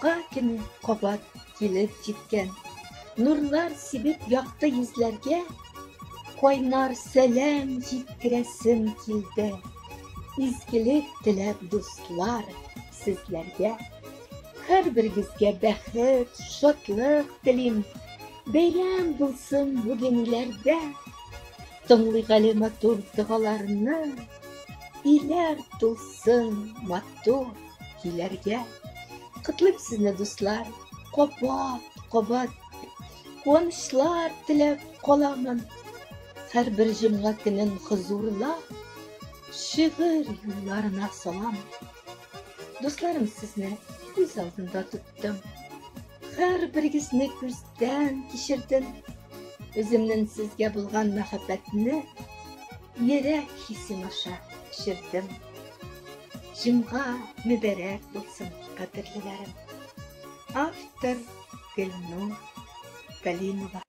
Җомга көне кабат килеп җиткән. Нурлар сибеп якты йөзләргә кайнар сәлам җиткерәсем килде. Изгелек теләп, дуслар, сезләргә. Һәрберегезгә бәхет, шатлык телим. Бәйрәм булсын бүген иләрдә. Тыңлыйк әле матур догаларны. Иләр тулсын матур көйләргә. Котлыйм сезне, дуслар, кабат, кабат. Куанычлар теләп каламын. Һәрбер җомга көнен хозурлап, шигырь юлларына салам. Дусларым, сезне күз алдында тоттым. Һәрберегезне күздән кичердем. Үземнең сезгә булган мәхәббәтне йөрәк хисем аша төшердем. Җомга мөбарәк булсын, кадерлеләрем. Автор Гөлнур Галимова.